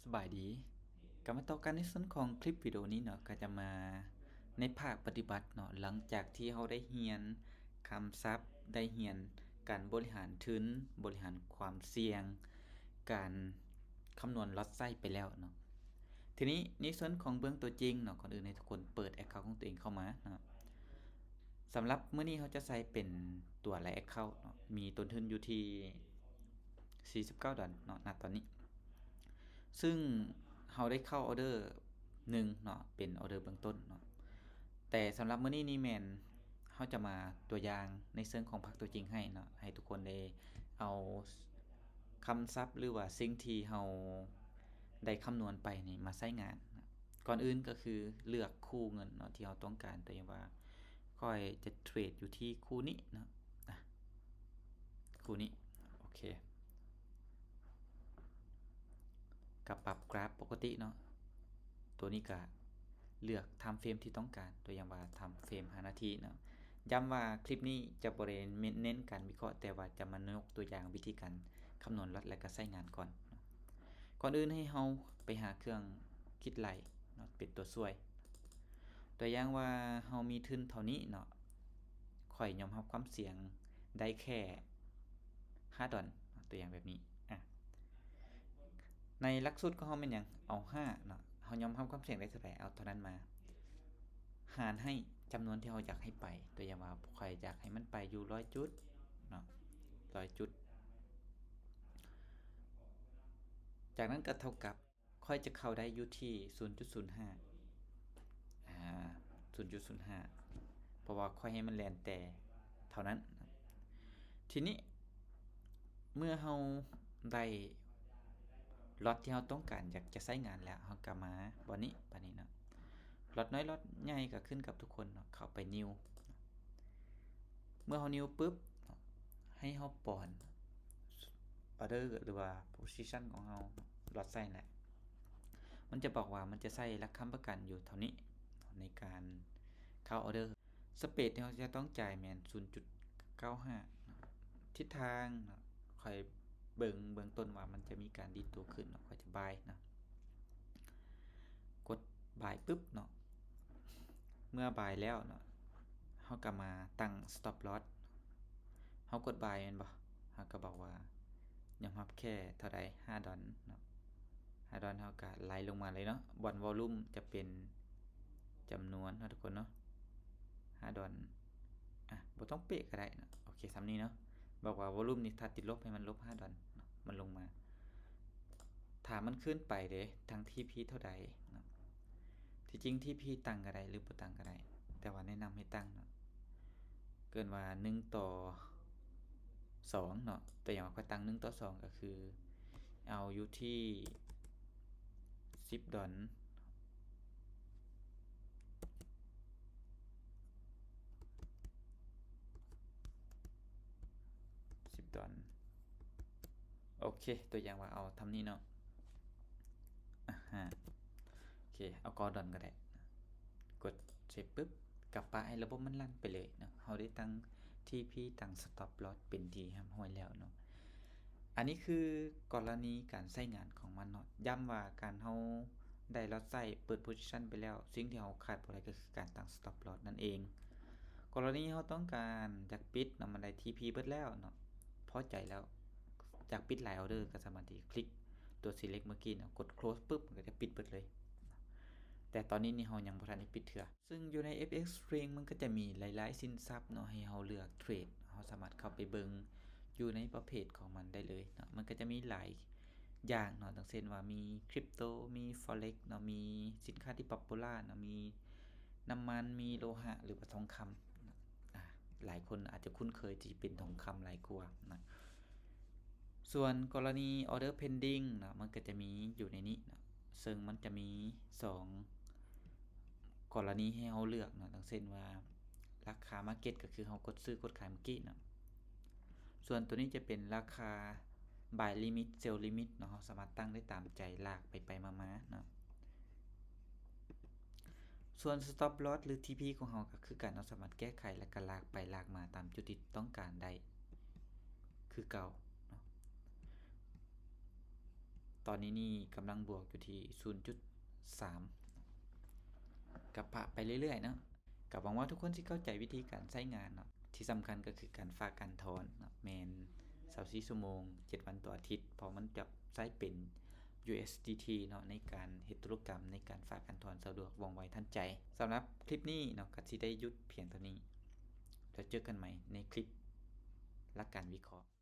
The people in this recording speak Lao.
ສະບາຍດີ ກັບມາຕໍ່ກັນໃນສ່ວນຂອງຄລິບວິດີໂອນີ້ເນາະ ກໍຈະມາໃນພາກປະຕິບັດເນາະ ຫຼັງຈາກທີ່ເຮົາໄດ້ຮຽນຄຳສັບ ໄດ້ຮຽນການບໍລິຫານທຶນ, ບໍລິຫານຄວາມສ່ຽງ, ການຄຳນວນລອດໄຊໄປແລ້ວເນາະ. ທີນີ້ໃນສ່ວນຂອງເບື້ອງຕົວຈິງເນາະ, ກ່ອນອື່ນໃຫ້ທຸກຄົນເປີດແອັກເຄົາຂອງຕົວເອງເຂົ້າມາເນາະ. ສຳລັບມື້ນີ້ເຮົາຈະໃຊ້ເປັນຕົວໄລແອັກເຄົາເນາະ, ມີຕົ້ນທຶນຢູ່ທີ່ສີ່ສິບເກົ້າດອນເນາະ ນະຕອນນີ້. ຊຶ່ງເຮົາໄດ້ເຂົ້າອໍເດີໜຶ່ງເນາະ ເປັນອໍເດີເບື້ອງຕົ້ນເນາະ. ແຕ່ສຳລັບມື້ນີ້ນີ້ແມ່ນເຮົາຈະມາຕົວຢ່າງໃນເຊີງຂອງພາກຕົວຈິງໃຫ້ເນາະ, ໃຫ້ທຸກຄົນໄດ້ເອົາຄຳສັບ ຫຼືວ່າສິ່ງທີ່ເຮົາໄດ້ຄຳນວນໄປນີ້ມາໃຊ້ງານເນາະ. ກ່ອນອື່ນກໍຄືເລືອກຄູ່ເງິນເນາະ ທີ່ເຮົາຕ້ອງການ, ຕົວຢ່າງວ່າຂ້ອຍຈະເທຣດຢູ່ທີ່ຄູ່ນີ້ເນາະ, ອາ ຄູ່ນີ້ ໂອເຄ ກໍປັບກຣາຟປົກກະຕິເນາະ. ຕົວນີ້ກໍເລືອກທາມເຟຣມທີ່ຕ້ອງການ, ຕົວຢ່າງວ່າທາມເຟຣມຫ້ານາທີເນາະ. ຢ້ຳວ່າຄລິບນີ້ຈະບໍ່ໄດ້ເນັ້ນການວິເຄາະ, ແຕ່ວ່າຈະມາຍົກຕົວຢ່າງວິທີການຄຳນວນລອດ ແລະ ກໍໃຊ້ງານກ່ອນເນາະ. ກ່ອນອື່ນໃຫ້ເຮົາໄປຫາເຄື່ອງຄິດໄລ່ເນາະ ເປັນຕົວຊ່ວຍ. ຕົວຢ່າງວ່າເຮົາມີທຶນເທົ່ານີ້ເນາະ, ຂ້ອຍຍອມຮັບຄວາມສ່ຽງໄດ້ແຄ່ຫ້າດອນ, ຕົວຢ່າງແບບນີ້. ອາ ໃນຫຼັກສູດຂອງເຮົາແມ່ນຫຍັງ? ເອົາຫ້າເນາະ, ເຮົາຍອມຮັບຄວາມສ່ຽງໄດ້ເທົ່າໃດ ເອົາເທົ່ານັ້ນມາຫານໃຫ້ຈຳນວນທີ່ເຮົາຢາກໃຫ້ໄປ. ຕົວຢ່າງວ່າຂ້ອຍຢາກໃຫ້ມັນໄປຢູ່ຮ້ອຍຈຸດເນາະ, ຮ້ອຍຈຸດ. ຈາກນັ້ນກໍເທົ່າກັບ ຂ້ອຍຈະເຂົ້າໄດ້ຢູ່ທີ່ສູນຈຸດສູນຫ້າ ອາ ສູນຈຸດສູນຫ້າ ເພາະວ່າຂ້ອຍໃຫ້ມັນແລ່ນແຕ່ເທົ່ານັ້ນ. ທີນີ້ເມື່ອເຮົາໄດ້ລອດທີ່ເຮົາຕ້ອງການຢາກຈະໃຊ້ງານແລ້ວ, ເຮົາກໍມາບ່ອນນີ້ ບາດນີ້ເນາະ. ລອດນ້ອຍລອດໃຫຍ່ກໍຂຶ້ນກັບທຸກຄົນເນາະ, ເຂົ້າໄປນິວ. ເມື່ອເຮົານິວປຶບ ໃຫ້ເຮົາປ້ອນອໍເດີ ຫຼືວ່າໂພຊິຊັນຂອງເຮົາ ລອດໄຊແຫຼະ. ມັນຈະບອກວ່າມັນຈະໃຊ້ຫຼັກຄ້ຳປະກັນຢູ່ເທົ່ານີ້ໃນການເຂົ້າອໍເດີ. ສະເປດທີ່ເຮົາຈະຕ້ອງຈ່າຍແມ່ນສູນຈຸດເກົ້າຫ້າ. ທິດທາງເນາະ ຂ້ອຍເບິ່ງເບື້ອງຕົ້ນວ່າມັນຈະມີການດີດຕົວຂຶ້ນເນາະ, ຂ້ອຍຈະບາຍເນາະ. ກົດບາຍປຶບເນາະ, ເມື່ອບາຍແລ້ວເນາະ ເຮົາກໍມາຕັ້ງສະຕັອບລອສ. ເຮົາກົດບາຍແມ່ນບໍ່? ເຮົາກໍບອກວ່າຍອມຮັບແຄ່ເທົ່າໃດ? ຫ້າດອນເນາະ, ຫ້າດອນ. ເຮົາກໍໄລ່ລົງມາເລີຍເນາະ, ບ່ອນວໍລຸ່ມຈະເປັນຈຳນວນເນາະທຸກຄົນເນາະ, ຫ້າດອນ. ອາ ບໍ່ຕ້ອງເປະກໍໄດ້ເນາະ, ໂອເຄ ສ່ຳນີ້ເນາະ. ບອກວ່າວໍລຸ່ມນີ້ ຖ້າຕິດລົບໃຫ້ມັນລົບຫ້າດອນເນາະ, ມັນລົງມາ. ຖ້າມັນຂຶ້ນໄປເດ້ ຕັ້ງທີພີເທົ່າໃດເນາະ? ທີ່ຈິງທີພີຕັ້ງກໍໄດ້ ຫຼືບໍ່ຕັ້ງກໍໄດ້, ແຕ່ວ່າແນະນຳໃຫ້ຕັ້ງເນາະ. ເກີນວ່າໜຶ່ງຕໍ່ສອງເນາະ, ຕົວຢ່າງວ່າຂ້ອຍຕັ້ງໜຶ່ງຕໍ່ສອງ ກໍຄືເອົາຢູ່ທີ່ສິບດອນ. ສິບດອນ. ໂອເຄ ຕົວຢ່າງວ່າເອົາທຳນີ້ເນາະ. ອາຮະ ໂອເຄ ເອົາເກົ້າດອນກໍໄດ້. ກົດເຊບປຶບ ກັບປະໃຫ້ລະບົບມັນລັນໄປເລີຍເນາະ. ເຮົາໄດ້ຕັ້ງທີພີ ຕັ້ງສະຕັອບລອສເປັນທີ່ຮຽບຮ້ອຍແລ້ວເນາະ. ອັນນີ້ຄືກໍລະນີການໃຊ້ງານຂອງມັນເນາະ. ຢ້ຳວ່າການເຮົາໄດ້ລອດໄຊ ເປີດໂພຊິຊັນໄປແລ້ວ, ສິ່ງທີ່ເຮົາຂາດບໍ່ໄດ້ກໍຄືການຕັ້ງສະຕັອບລອສນັ້ນເອງ. ກໍລະນີເຮົາຕ້ອງການຢາກປິດເນາະ, ມັນໄດ້ທີພີເບິດແລ້ວເນາະ, ພໍໃຈແລ້ວ ຢາກປິດຫຼາຍອໍເດີ ກໍສາມາດທີ່ຄລິກຕົວຊີເລັກເມື່ອກີ້ເນາະ, ກົດໂຄລສປຶບ ມັນກໍຈະປິດເບິດເລີຍ. ແຕ່ຕອນນີ້ນີ້ເຮົາຍັງບໍ່ທັນໄດ້ປິດເທື່ອ. ຊຶ່ງຢູ່ໃນເອັຟເອັກສ໌ສະຕຣິງ ມັນກໍຈະມີຫຼາຍໆສິນຊັບເນາະ ໃຫ້ເຮົາເລືອກເທຣດ. ເຮົາສາມາດເຂົ້າໄປເບິ່ງຢູ່ໃນປະເພດຂອງມັນໄດ້ເລີຍເນາະ. ມັນກໍຈະມີຫຼາຍຢ່າງເນາະ, ດັ່ງເຊັ່ນວ່າມີຄຣິບໂຕ ມີຟໍເລັກເນາະ, ມີສິນຄ້າທີ່ປັອບປູລາເນາະ, ມີນ້ຳມັນ ມີໂລຫະ ຫຼືວ່າທອງຄຳ. ອາ ຫຼາຍຄົນອາດຈະຄຸ້ນເຄີຍທີ່ເປັນທອງຄຳຫຼາຍກວ່ານະ. ສ່ວນກໍລະນີອໍເດີເພນດິງເນາະ ມັນກໍຈະມີຢູ່ໃນນີ້ເນາະ, ເຊິ່ງມັນຈະມີສອງກໍລະນີໃຫ້ເຮົາເລືອກເນາະ, ດັ່ງເຊັ່ນວ່າລາຄາມາເກັດ ກໍຄືເຮົາກົດຊື້ກົດຂາຍເມື່ອກີ້ເນາະ. ສ່ວນຕົວນີ້ຈະເປັນລາຄາບາຍລິມິດ ເຊລລິມິດເນາະ, ເຮົາສາມາດຕັ້ງໄດ້ຕາມໃຈ ລາກໄປໆມາໆເນາະ. ສ່ວນສະຕັອບລອສ ຫຼື ທີພີ ຂອງເຮົາກໍຄືກັນ, ເຮົາສາມາດແກ້ໄຂ ແລະ ກໍລາກໄປລາກມາຕາມຈຸດທີ່ຕ້ອງການໄດ້ຄືເກົ່າເນາະ. ຕອນນີ້ນີ້ກຳລັງບວກຢູ່ທີ່ສູນຈຸດສາມ ກະປະໄປເລື້ອຍໆເນາະ. ກະຫວັງວ່າທຸກຄົນຊິເຂົ້າໃຈວິທີການໃຊ້ງານເນາະ. ທີ່ສຳຄັນກໍຄືການຝາກການຖອນເນາະ ແມ່ນຊາວສີ່ຊົ່ວໂມງ ເຈັດວັນຕໍ່ອາທິດ ເພາະມັນຈະໃຊ້ເປັນ USDT ເນາະ ໃນການເຮັດທຸລະກຳ ໃນການຝາກການຖອນ ສະດວກ ວ່ອງໄວ ທັນໃຈ. ສຳລັບຄລິບນີ້ເນາະ ກໍຊິໄດ້ຢຸດພຽງເທົ່ານີ້ ແລ້ວເຈີກັນໃໝ່ໃນຄລິບຫຼັກການວິເຄາະ.